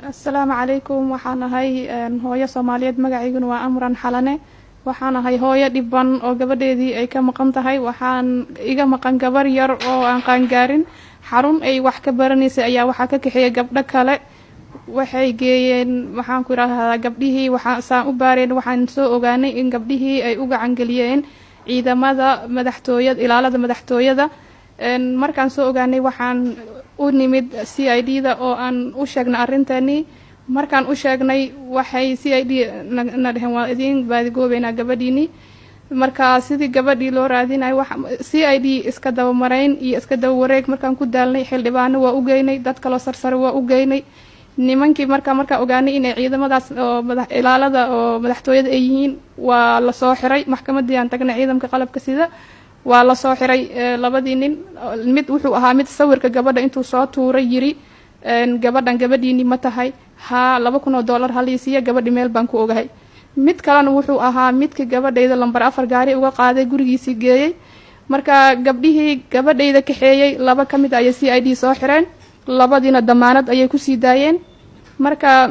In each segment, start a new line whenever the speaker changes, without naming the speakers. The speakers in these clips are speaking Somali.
Asalaamu calaykum. Waxaan ahay hooyo Soomaaliyeed, magacayguna waa Amran Xalane. Waxaan ahay hooyo dhiban oo gabadheedii ay ka maqan tahay. Waxaan iga maqan gabar yar oo aan qaangaarin. Xarun ay wax ka baranaysay ayaa waxaa ka kaxeeyay gabdho kale, waxay geeyeen, waxaan ku idhaahdaa, gabdhihii. Waxaa saan u baareen, waxaan soo ogaanay in gabdhihii ay u gacangeliyeen ciidamada madaxtooyada, ilaalada madaxtooyada. Markaan soo ogaanay, waxaan u nimid CID da oo aan u sheegnay arrintani. Markaan u sheegnay, waxay CID na dheheen, "Waa idiin baadigoobeynaa gabadhiini." Marka sidii gabadhii loo raadinayo, wax CID iska dabamarayn iyo iska daba wareeg markaan ku daalnay, xildhibaano waa u geynay, dad kaloo sarsare waa u geynay. Nimankii markaa ogaanay inay ciidamadaas oo madax ilaalada oo madaxtooyada ay yihiin, waa lasoo xiray. Maxkamadii aan tagnay, ciidamka qalabka sida waa lasoo xiray labadii nin. Mid wuxuu ahaa mid sawirka gabadha intuu soo tuuray yiri, "Gabadhan gabadhiini ma tahay? Haa, $2,000 haliisiiya, gabadhi meel baan ku ogahay." Mid kalena wuxuu ahaa midkii gabadhayda lambar 4 gaari uga qaaday, gurigiisii geeyey. Marka gabdhihii gabadhayda kaxeeyey laba ka mid ayay CID soo xireen, labadiina damaanad ayay kusii daayeen. Marka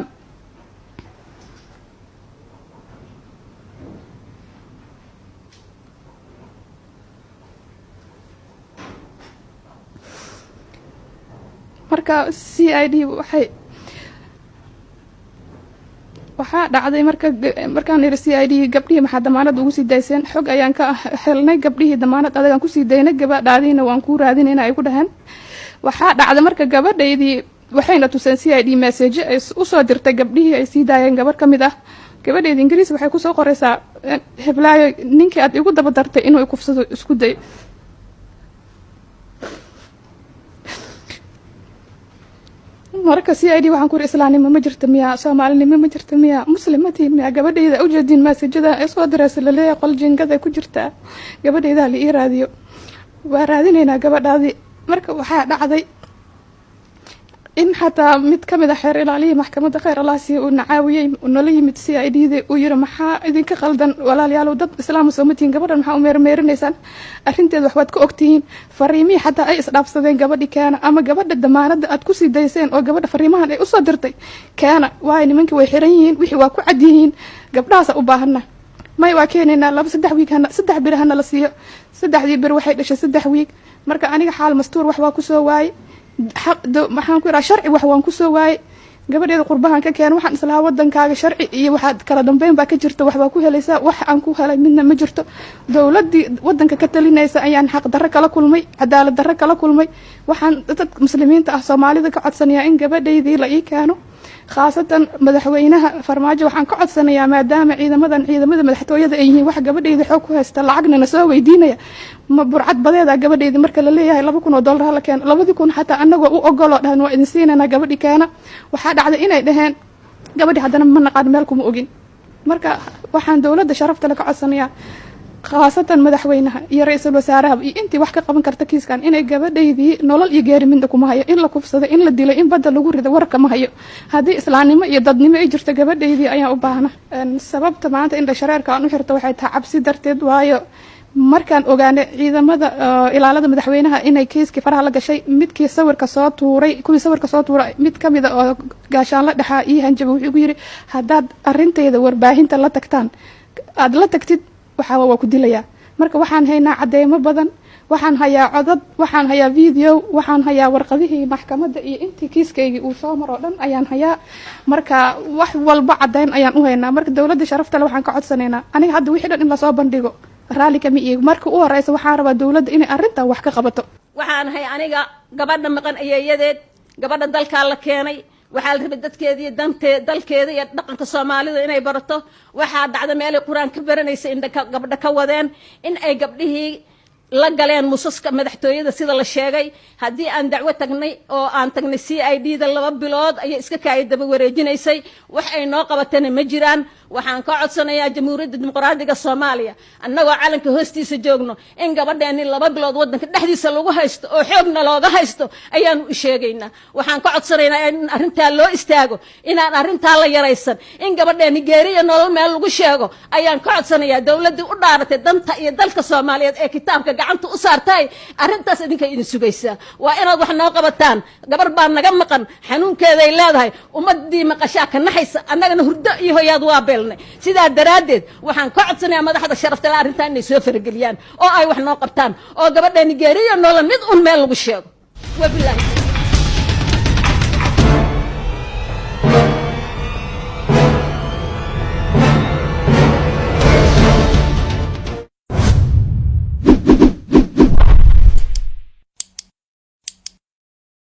CID waxay waxaa dhacday, marka markaan iri CID, "Gabdhihii maxaa damaanad ugu sii dayseen? Xog ayaan ka helnay, gabdhihii damaanad adagaan kusii daynay, gabadhaadiina waan kuu raadinayna," ay ku dhaheen. Waxaa dhacday marka gabadhaydii waxayna tuseen CID message ay usoo dirtay gabdhihii ay sii daayeen gabadh ka mid ah. Gabadhaydi Ingiriis waxay kusoo qoraysaa, "Heblaayo, ninkii aad igu daba dartay inuu ikufsado isku day." Marka CID waxaan ku iri, "Islaamnimo ma jirto miyaa? Soomaalinimo ma jirto miyaa? Muslim ma tihin miyaa? Gabadhayda ujeedin maasajada ay soo diraysa, laleeyahay qol jingada ku jirtaa, gabadhayda la ii raadiyo." "Waa raadinaynaa gabadhaadii." Marka waxaa dhacday in xataa mid ka mid a xeer ilaalihii maxkamadda, kheyr Allah siiya, uu nacaawiyey, uu nala yimid CID da, uu yiri, "Maxaa idinka qaldan, walaalayaalow? Dad islaama soo ma tihiin? Gabadhan maxaa u meermeerinaysaan? Arrinteeda waxbaad ka ogtihiin." Fariimihii xataa ay isdhaafsadeen, gabadhi keena, ama gabadha damaanadda aad kusii dayseen oo gabadha fariimahan ay usoo dirtay keena, waayo nimankii way xiran yihiin, wixii waa ku cad yihiin, gabdhahaasa u baahana. "May, waa keenaynaa, 2 3 wiig hana, 3 beri hana la siiyo." Saddexdii beri waxay dhashay 3 wiig. Marka aniga xaal mastuur wax waa kusoo waayey, xaq maxaan ku yidhaha, sharci wax waan kusoo waayey. Gabadheeda qurbahan ka keen, waxaan islahaa wadankaaga sharci iyo waxaad kala dambeyn baa ka jirta, waxbaa ku helaysaa. Wax aan ku helay midna ma jirto. Dowladdii wadanka ka talinaysa ayaan xaq darro kala kulmay, cadaalad darro kala kulmay. Waxaan dad Muslimiinta ah, Soomaalida, ka codsanayaa in gabadhaydii la ii keeno. Khaasatan madaxweynaha Farmaajo waxaan ka codsanayaa, maadaama ciidamadan ciidamada madaxtooyada ay yihiin wax gabadhayda xoog ku haysta, lacagna na soo weydiinaya, ma burcad badeeda gabadhayda? Marka la leeyahay $2,000 hala keeno, 2,000 xataa anagoo u ogoloo dhahan, "Waa idin siinanaa, gabadhi keena," waxaa dhacday inay dhaheen, "Gabadhi haddana ma naqaan, meel kuma ogin." Marka waxaan dowladda sharafta le ka codsanayaa, khaasatan madaxweynaha iyo ra-iisul wasaaraha iyo intii wax ka qaban karta kiiskan, inay gabadhaydii nolol iyo geeri midna kuma hayo. In la kufsaday, in la dilay, in badda lagu rido, warka ma hayo. Haddii islaamnimo iyo dadnimo ay jirto, gabadhaydii ayaan u baahna. Sababta maanta indha shareerka aan u xirto waxay tahay cabsi darteed, waayo markaan ogaanay ciidamada ilaalada madaxweynaha inay kiiskii faraha la gashay, midkii sawirka soo tuuray, kuwii sawirka soo tuuray mid ka mida oo gaashaanla dhexaa ii hanjabay. Wuxuu igu yiri, "Haddaad arintayda warbaahinta la tagtaan, aada la tagtid, waxaa waa ku dilayaa." Marka waxaan haynaa cadeymo badan, waxaan hayaa codad, waxaan hayaa video, waxaan hayaa warqadihii maxkamadda iyo intii kiiskaygii uu soo maroo dhan ayaan hayaa. Marka wax walba caddeyn ayaan u haynaa. Marka dowladda sharafta le waxaan ka codsanaynaa, aniga hadda wixii dhan in lasoo bandhigo raalli kama iig. Marka u horeysa waxaan rabaa dowladda inay arrintan wax ka qabato.
Waxaan ahay aniga gabadha maqan ayeeyadeed. Gabadha dalkaa la keenay, waxaa la rabay dadkeeda iyo dantee dalkeeda iyo dhaqanka Soomaalida inay barato. Waxaa dhacda meelay Qur-aan ka baranaysa in gabdho ka wadeen, in ay gabdhihii la galeen musaska madaxtooyada, sida la sheegay. Haddii aan dacwo tagnay oo aan tagnay CID da, 2 bilood ayay iska kaaya daba wareejinaysay. Wax ay noo qabatana ma jiraan. Waxaan ka codsanayaa Jamhuuriyadda Dimuqraadiga Soomaaliya, annagoo calanka hoostiisa joogno, in gabadheeni 2 bilood waddanka dhexdiisa lagu haysto oo xoogna looga haysto ayaanu u sheegaynaa. Waxaan ka codsanaynaa in arrintaa loo istaago, inaan arrintaa la yaraysan, in gabadheeni geeri iyo nolol meel lagu sheego ayaan ka codsanayaa. Dowladdii u dhaaratay danta iyo dalka Soomaaliyeed ee kitaabka gacanta u saartay, arrintaas idinka idin sugaysaa. Waa inaad wax noo qabataan. Gabar baa naga maqan, xanuunkeeday leedahay. Ummadii maqashaa ka naxaysa, annagana hurdo iyo hoyaad waa beelnay. Sidaa daraaddeed waxaan ka codsanayaa madaxda sharafta le arrintaa inay soo farageliyaan oo ay wax noo qabtaan oo gabadheeni geeri iyo nolol mid un meel lagu sheego. Wabilaahi.